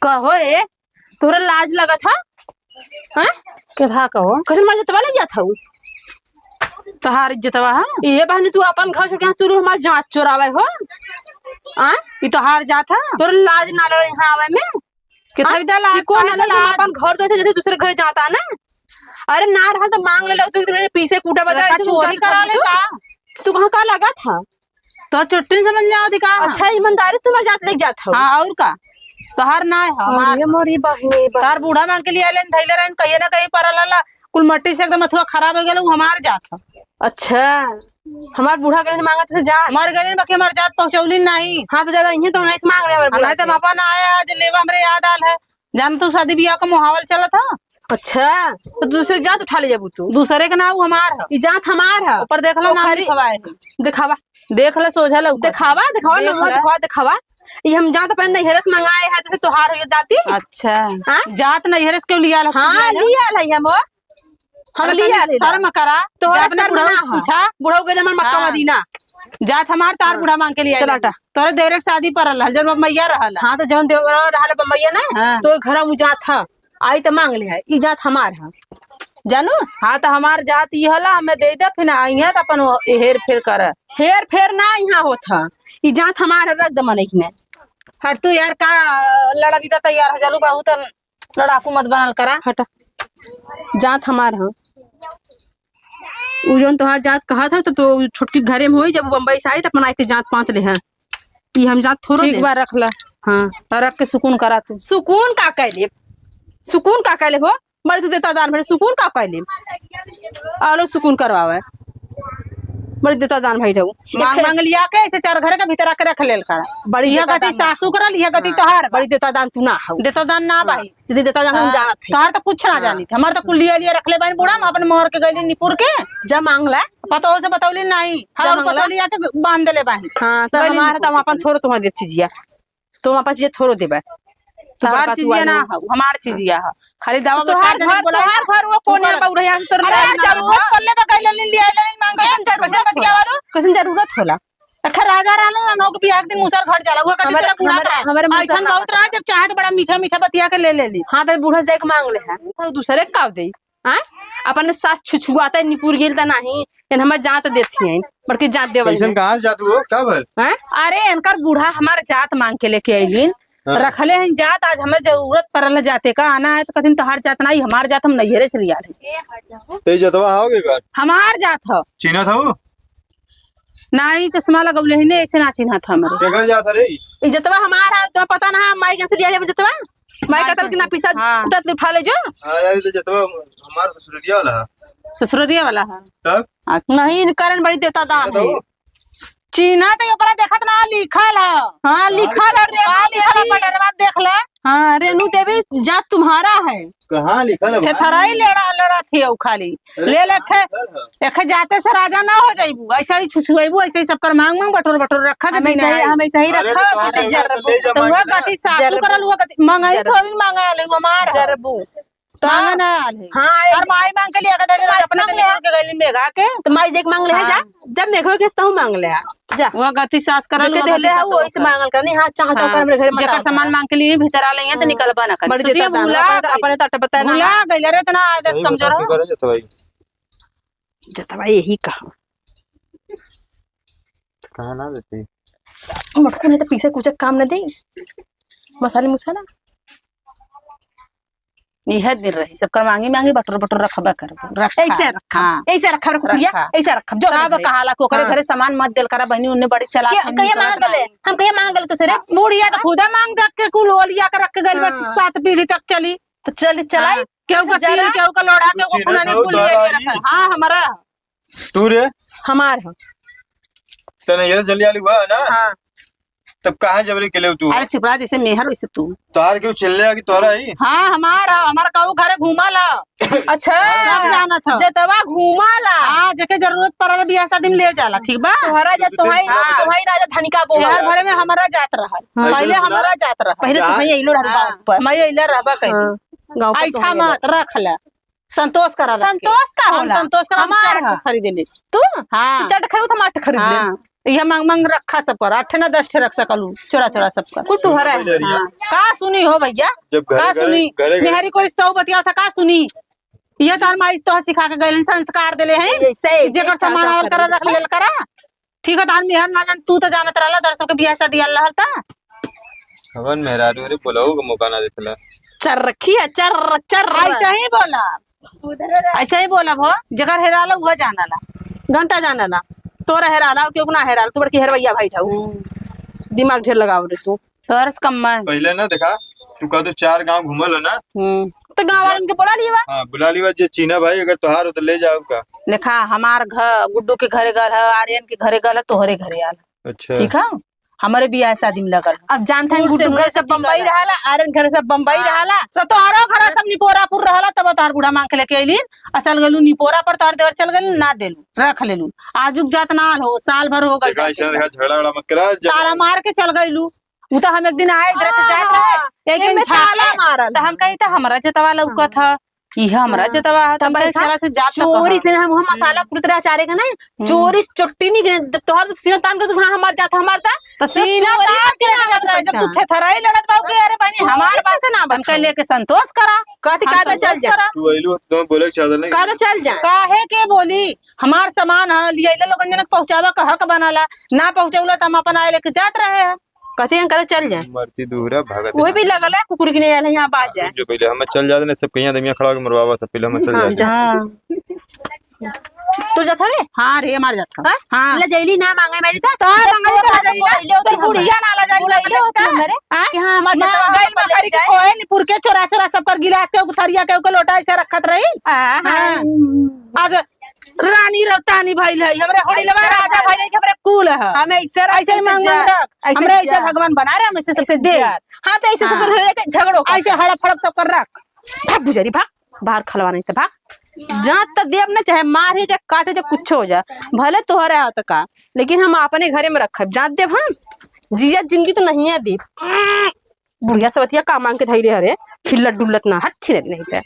कहो ए तोरा लाज लगा था हाँ केथा कहो कैसे मर जतवा लग जाता हूँ तहार इज्जतवा है ये बहनी तू अपन घर से तू हमार जांच चोरावे हो आ ई तोहार जात है तोरा लाज ना लगे यहाँ आवे में केथा भी लाज को काहे ना लाज अपन घर दे जैसे दूसरे घर जाता ना। अरे ना रहा तो मांग ले लो तू पीछे कूटा बता लड़का ऐसे चोरी उतार करा खाली ले तू। का तू कहाँ का लगा था तो चुट्टी समझ में आवती का अच्छा ईमानदारी से तुम्हारे जात लेके जाता हो। हाँ और का तोहार ना है हमार अरे मोरी बहनी तार बूढ़ा मांग के लिए आले धैले रहन कहिए ना कहीं पर अला कुल मट्टी से एकदम अथुआ खराब हो गेल उ हमार जात है अच्छा हमार बूढ़ा के मांगा तो जा मर गए बाकी हमार जात पहुंचौली नहीं। हाँ तो ज्यादा यहीं तो नहीं मांग रहे हमारे बूढ़ा नहीं तो से। पापा ना आया आज लेवा हमरे याद आल है जान तू शादी ब्याह का मुहावल चला था। अच्छा तो दूसरे जात उठा ले जाबू तू दूसरे के ना उ हमार है ई जात हमार है ऊपर देख लो नाम ओखरी- लिखवाए है दिखावा देख ले सोझा ले ऊपर। दिखावा दिखावा देख नमवा ले। दिखावा दिखावा ये हम जात अपन नैहरे से मंगाए है जैसे तोहार हो जाती। अच्छा हाँ? जात नैहरे से क्यों लिया हाँ लिया है हम हम लिया है शर्म करा तोहरा अपने शर्म बुढ़ऊ ना से है। पूछा बुढ़ऊ गए हमर मक्का हाँ। मदीना जात हमार तार बूढ़ा मांग के लिया चल हटा। तोरे देवरे के शादी परल हल जब मैया रहल हाँ तो जवन देवर रहल बम्बैया ना हाँ। तो घर मु जात था आई तो मांग ले है ई जात हमार है जानू। हाँ तो हमार जात ई हला हमें दे दे फिर आई है तो अपन हेर फेर कर हेर फेर ना यहाँ होता ई जात हमार है, रख दे मने की ने हट तू यार का लड़ा बीता तैयार हो जालू बहुत लड़ाकू मत बनल करा हटा जात हमार है उ जौन तोहार जात कहा था तब तो छोटकी घरे में होई जब उ बम्बई से आई तो अपन आके जात पांत ले है ई हम जात थोड़ो ठीक दे। बा रख ला हाँ रख के सुकून करा तू सुकून का कैले सुकून का कैले हो मरे तू देता दान भाई सुकून का कैले आलो सुकून करवावे बड़ी देता दान भाई रहू मांग मांग लिया के ऐसे चार घर के भीतर आके रख लेल करा बड़ी यह देता गति दान सासू करल यह गति तोहार बड़ी देता दान तू ना हो देता दान ना भाई यदि देता दान हम जानत है तोहार तो कुछ ना जानी हमार तो कुल लिया लिया रखले बानी बूढ़ा हम अपन मोहर के गइली निपुर के जा मांग ला पतो से बतौली नहीं हर जा और मंगला। पतो लिया के बांध देले बानी हाँ तब गइली हमार निपुर तो हम अपन थोड़ो तुम्हार देव चीजिया तुम अपन चीज थोड़ो देबे तोहार चीजिया ना हो हमार चीजिया हो खाली दावा तोहार घर तोहार घर वो कोने पर रही हम तोर अरे यार जरूरत पड़ले बा गइल लिया ले मांग के कैसन जरूरत बतिया होला वालो कैसन जरूरत होला अखर राजा रहलो ना नौक बियाह के दिन मुसर घर जाला उहा कति हमारे- तोरा बूढ़ा हमारे- का हमारे मुसर ऐठन ना बहुत रहा जब चाहे तो बड़ा मीठा मीठा बतिया के ले ले ली हाँ तो बूढ़ा जाके मांग ले है तो दूसरे के का दे हाँ अपन सास छुछुआता निपुर गेल त नाही एन हमर जात देती हैं बड़की जात देवल कैसन कहाँ से जात हो का भइल हैं अरे इनकर बूढ़ा हमार जात मांग के लेके आइलिन हाँ। रखले हैं जात आज हमें जरूरत पड़ल है जाते का आना है तो कथिन तोहार जात नहीं हमार जात हम नैहरे से लिया रहे ते जतवा आओगे घर हमार जात हो चिन्हत हो नहीं चश्मा लगौले ही ने ऐसे ना चिन्हत हमरे केकर जात रे ई जतवा हमार है तो पता ना है माई के से लिया जाबे जतवा माई का कि ना पैसा हाँ। उठत उठा ले जो हां यार ई तो जतवा हमार ससुरिया वाला है ससुरिया वाला है तब नहीं इनकरण बड़ी देवता दान है चीना तो ओकरा देखत ना लिखल है हाँ लिखल है का रेणु लिखल है देवी पटरवा देख ले हाँ रेणु देवी जात तुम्हारा है कहाँ लिखल है भाई? थेथराई लड़ा लड़ा थी उ खाली ले ले खे लिखल है। एखे जाते से राजा ना हो जाइबू ऐसा ही छुछुआइबू ऐसे ही सबकर मांग मांग बटोर बटोर रखा के हम ऐसा ही हम ऐसा ही अरे रखा तो जैसे कहाँ जरबू ले जा तो मांग वह के ना। गति सासू जरबू। करल हुआ गति मंगाई जरबू। थोड़ी मांगा ले हमार है। जरबू तो मांगा ना आल है हाँ और माई मांग के लिया के धरे माई अपने मांग के ले। के गइली मेघा के तो माई जे के मांग ले है जा जब मेघो के तहु मांग ले है जा वह गति सास करल जेके हुआ देले गति है वो ऐसे मांगल कर नहीं हाँ चाह चाह कर हमरे घरे मत जेकर आवत सामान मांग के लिए भीतर आ है तो निकलबा ना कर बड़ी देता दान भूला अपने तट बताए ना भूला गइल रे इतना आदत सही कमजोर बता, हो तू करे जतवा ई। जतवा यही कहा कहाँ ना देती मटकू नहीं तो पीसे कुछ काम न दे मसाले मुसाला इहे दिन रही सबकर मांगी मांगी बटोर बटोर रखबा कर रखा ऐसे रखा हाँ। ऐसे रखा रखा रखा। ऐसे रखा जो सब कहाला को ओकरे हाँ। घरे सामान मत देल करा बहनी उन्ने बड़ी चला कहिया मांग गले हम कहिया मांग गले तो सरे बुढ़िया तो खुदा मांग दक के कुल ओलिया के रख के गइल बा हाँ। सात पीढ़ी तक चली तो चल चलाई केहू का जरा। सील केहू का लोढ़ा केहू का चिन्हत खुनानी हौ कुल तोहरा ले ई। रखा हां हमारा तू रे हमार है तने ये चली आली हुआ ना हाँ तब कहाँ जबरी के ले तू? अरे चिपड़ा जैसे मेहर वैसे तू। तोहार क्यों चिल्ले आ कि तोहरा ही? हाँ हमारा हमारा कहू घरे घूमा ला। अच्छा सब जाना था। जतवा घूमाला। हाँ जेके जरूरत पड़ल बियाह शादी में ले जाला ठीक बा। तोहरा जा तोहाई तोहाई राजा धनिका बोल। शहर भरे में हमारा जात रहा, पहले हमारा जात रहा। पहले तो अइलो रहा गाँव पर। मैं अइला रहबा कहीं। गाँव पर ऐठा मत रख ला, संतोष करा रख के। संतोष का हम होला? संतोष करा, हम हमार चार ह। ठो खरीदे ले। तू हाँ। तू चार खरीद हम आठ खरीद ले। हाँ यह मांग मांग रखा सब कर, 8 ना 10 ठे रख सकलू, चोरा चोरा सब कर। कुल तुहरा है। हाँ। का सुनी हो भैया, जब घरे का घरे सुनी घरे घरे मेहरी को रिश्ता बतिया था, का सुनी? ये तो माई तो सिखा के गए संस्कार देले हैं ऐसे जेकर सामान आवल करा रख लेल करा ठीक है। तार मेहर ना जान तू तो जानत रहला, तोर सबके बियाह शादी अल्लाह हलता। हवन मेहरारू रे बोलाऊ का मौका ना देतला। चर रखी है चर चर। ऐसा ही बोला, ऐसा ही बोला भो, जेकर हेराला उहा जानाला। घंटा जाना ना तोरा हेराला और क्यों ना हेराला, तू बड़की हेरवैया भाई ठाऊ दिमाग ढेर लगाव रे तू। तोर से कम है। पहले ना देखा तू का तो 4 गांव घूमल है ना, तो गांव वालन के बोला लिया। हां बुला लीवा जे चीना भाई अगर तोहार हो तो ले जाओ का। देखा हमार घर गुड्डू के घरे गल है, आर्यन के घरे गल है, तोहरे घरे आल। अच्छा ठीक है, हमारे बियाह शादी में लगल। अब जानत है दूर से गुड्डू घर मुझे सब सब बम्बई ठीक रहला, आर्यन घर सब बम्बई रहला। सब तोहरो घर सब निपोरापुर रहला, तब तोहर बूढ़ा मांग के लेके अइलीन। असल गलू निपोरा पर तोहर देवर चल गइल ना देलू, रख लेलू। आजुक जात ना हो, साल भर हो गइल। देखा ऐसा देखा झगड़ा वगड़ा मत करा। ताला मार के चल गइलू। उ तो हम एक दिन आए इधर से जात रहे, एक दिन एमे ताला मारल। तो हम कही त हमरा जतवा लौकत ह, इह हमरा जतवा ह, तब तब चला से जात चोरी से हम वहाँ मसाला कुटत रहे अचारे का ना, चोरी से चोटी नहीं गिने। जब तोहर तो सीना तान कर तू हाँ हमार जात हमार ता तो सीना चोरी तान के करके ना लड़त रहे, जब तू पैसा। थेथराई लड़त बाऊ के अरे बहनी हमार चोरी बात से ना हम कह लेके संतोष करा। कहती हम कादा चल संतोष जा, करा। तू अइलू तो बोले के चादर नहीं। कादा चल जा। काहे के बोली हमार सामान है लिया लोगन जनक पहुंचावा का हक बनाला, ना पहुंचौला त हम अपन आए लेके जात रहे हैं। कहती हैं कादा चल जा। मरती दूरा भागत वही भी लगल है कुकुर की नहीं आयल है यहाँ बाज जाए। जो पहले हम चल जाते ना सब कहीं आदमी खड़ा होके मरवावा था, पहले हम चल हाँ, जाते। जा। हां तू जाता रे? हां रे मार जाता। हाँ? हां ला जैली ना मांगे मेरी तो तोहर मांगली तो ला जाई ना, बोलैले होती तो बुढ़िया ना ला जाई, बोलैले होती हमारे हाँ? कि हाँ हमार ना जतवा गइल अपन मखरी लेके के जाए। खोए निपुर के चोरा चोरा सब कर गिलास के थरिया के ओके लोटा ऐसे रखत रही। हाँ। आज रानी रवतानी भइल है हमरे होड़ी लवा ऐसे राजा भइल। भइल है कि हमरे कुल है। हमें ऐसे ऐसे ही मांग मांग रख, ऐसे हमरे ऐसे जा। भगवान बना रहे हम ऐसे सबसे दे। हाँ तो ऐसे सब हाँ। कर के झगड़ो कर। ऐसे हड़प हड़प सब कर रख। भाग बुजरी भाग, बाहर खलवा नहीं तो भाग। जात तो देव ना, चाहे मारे चाहे काटे चाहे कुछ हो जा, भले तोहरे हो तो का, लेकिन हम अपने घरे में रखब। जात देव हम जिया जिंदगी तो नहीं है देव। बुढ़िया सबतिया का मांग के धैले हरे हिल्लत डुल्लत ना हट छिने नहीं ते।